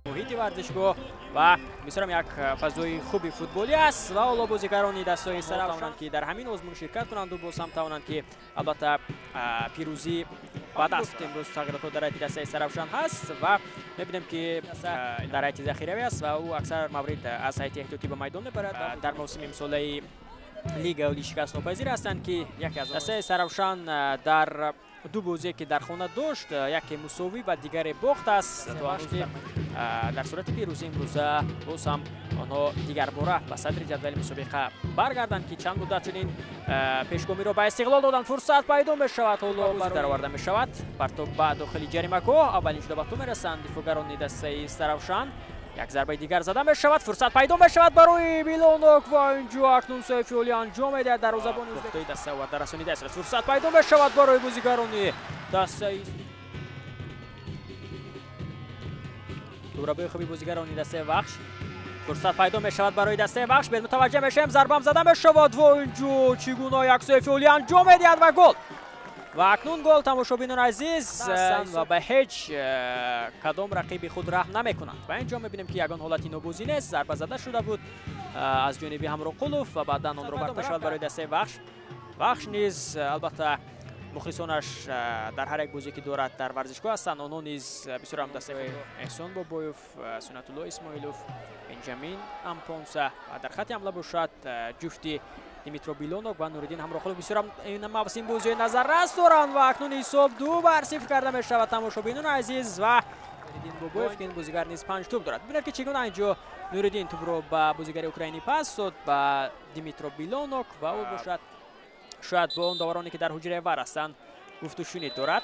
Муҳити варзишгоҳ ва бисёрам як фазои хуби футболӣ аст ва ҳоло бозигарони дастаи Сарафшан ки дар ҳамин озмун ширкат кунанду боз ҳам тавонанд ки албатта пирӯзӣ ба даст. Имрӯз тағйиротҳо дар ҳайати дастаи Сарафшан ҳаст ва мебинем ки дар ҳайати захиравӣ аст ва ӯ аксар маврид аз ҳайати эҳтиётӣ ба майдон мебарад. Дар мавсими имсолаи лига оли шикастнопазир ҳастанд ки яке аз дастаи Сарафшан дар ду бозие ки дар хона дошт, яке мусовӣ ва дигаре бохт аст. То ҳанӯз ки дар сурати пирӯзӣ имрӯза боз ҳам онҳо дигарбора ба садри ҷадвали мусобиқа баргарданд ки чанд муддат чунин пешгомиро ба Истиқлол доданд. Фурсат пайдо мешавад, ҳоло дароварда мешавад. Партоб ба дохили ҷаримагоҳ, аввалин шуда ба ту мерасанд дифоъгарони дастаи Сарафшан. Як зарбаи дигар зада мешавад, фурсат пайдо мешавад барои Билонок ва инҷо акнун Сайфиёли анҷом медиҳад. Дарвозабони ӯзбекистони даста оварда расонидааст. Фурсат пайдо мешавад барои бозигарони дастаи дурабои хуби бозигарони дастаи Вахш. Фурсат пайдо мешавад барои дастаи Вахш. Бед мутаваҷҷеҳ мешавем, зарбам зада мешавад ва инҷо чӣ гуна як Сайфиёли анҷом медиҳад ва гол. Ва акнун гол, тамошобинони азиз, ва ба ҳеҷ кадом рақиби худ раҳм намекунанд. Ва инҷо мебинем ки ягон ҳолати нобозӣ нест. Зарба зада шуда буд аз ҷониби Ҳамроқулов ва баъдан онро бартараф шавад барои дастаи Вахш. Вахш низ албатта мухлисонаш дар ҳар як бозие ки дорад дар варзишгоҳ ҳастанд. Онҳо низ бисёр ҳам дастаи Эҳсон Бобоев, Сунатулло Исмоилов, Бенҷамин Ампонса ва дар хати ҳамла бошад ҷуфти Димитро Билонок ва Нуриддин Ҳамроқулов бисёр ҳам ин мавсим бозиҳои назаррас доранд ва акнун ҳисоб 2-0 карда мешавад, тамошобинони азиз. Ва Нуриддин Бобоев ки ин бозигар низ 5 тӯб дорад. Бибинед ки чӣ гуна инҷо Нуриддин тӯбро ба бозигари украинӣ пас дод ба Димитро Билонок ва ӯ бошад шояд бо он довароне ки дар ҳуҷраи вар ҳастанд гуфтушунид дорад.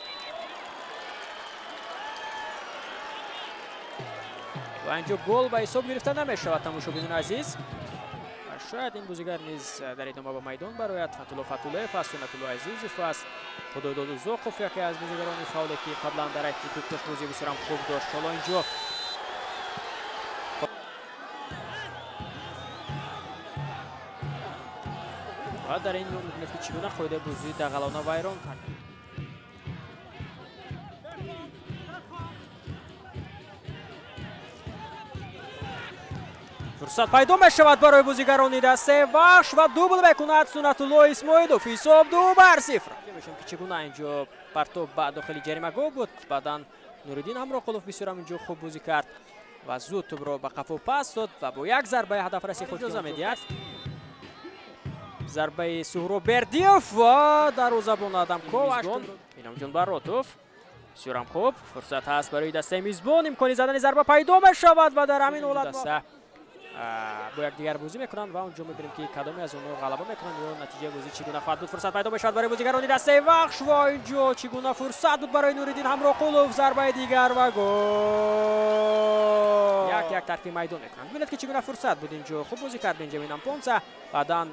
Ва инҷо гол ба ҳисоб гирифта намешавад, тамошобинони азиз. Шояд ин бозигар низ дар идома ба майдон барояд. Фатулло Фатуллоев аст, Сунатулло Азизов аст, Худойдод Узоқов яке аз бозигарони фаъоле ки қаблан дар ҳайати Кӯктош бозии бисёрам хуб дошт. Ҳоло инҷо ва дар ин мебинед ки чӣ гуна қоидаи бозии дағалона вайрон кард. Фурсат пайдо мешавад барои бозигарони дастаи Вахш ва дубл мекунад Сунатулло Исмоилов. Ҳисоб 2-0. Мешавем ки чӣ гуна инҷо партоб ба дохили ҷаримагоҳ буд. Баъдан Нуриддин Ҳамроқулов бисёрам инҷо хуб бозӣ кард ва зуд тӯбро ба қафо пас дод ва бо як зарбаи ҳадафраси худ иҷоза медиҳад. Зарбаи Суҳроб Бердиев ва дарвозабон Адамков. Иномҷон Баротов бисёрам хуб. Фурсат ҳаст барои дастаи мизбон, имкони задани зарба пайдо мешавад ва дар ҳамин ҳолат даста бо якдигар бозӣ мекунанд ва онҷо мебинем ки кадоме аз онҳо ғалаба мекунанд ё натиҷаи бозӣ чӣ гуна хоҳад буд. Фурсат пайдо мешавад барои бозигарони дастаи Вахш ва инҷо чӣ гуна фурсат буд барои Нуриддин Ҳамроқулов. Зарбаи дигар ва гол. Як-як тарки майдон мекунанд. Бибинед ки чӣ гуна фурсат буд инҷо. Хуб бозӣ кард Бенҷамин Ампонса. Баъдан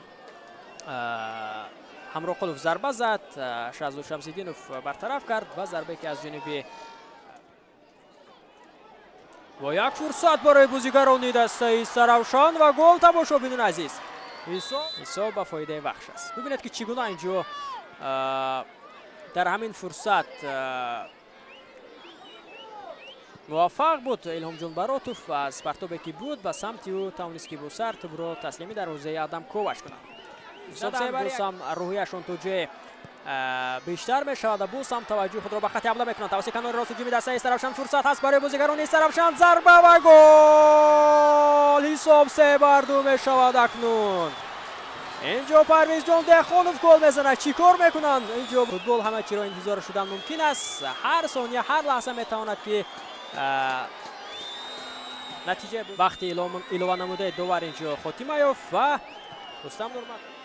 Ҳамроқулов зарба зад, Шаҳзод Шамсиддинов бартараф кард ва зарбае ки аз ҷониби ва як фурсат барои бозигарони дастаи Сарафшан ва гол, тамошобинони азиз. Ҳисоб ба фоидаи Вахш аст. Бибинед ки чӣ гуна инҷо дар ҳамин фурсат муваффақ буд Илҳомҷон Баротов ва аз партобе ки буд ба самти ӯ тавонист ки бо сар тӯбро таслими дарвозаи Адам Коваш кунад. Боз ҳам рӯҳияшон то ҷое бештар мешавад ва боз ҳам таваҷҷӯҳи худро ба хати ҳамла мекунанд. Тавассути канори рост ҳуҷуми дастаи Сарафшан фурсат ҳаст барои бозигарони Сарафшан. Зарба ва гол! Ҳисоб 3-2 мешавад акнун. Инҷо Парвизҷон Деҳқонов гол мезанад. Чӣ кор мекунанд? Инҷо футбол ҳама чиро интизор шудан мумкин аст. Ҳар сония, ҳар лаҳза метавонад ки натиҷа вақти илова намудаи довар инҷо Хотимаёв ва Рустам Нурматов.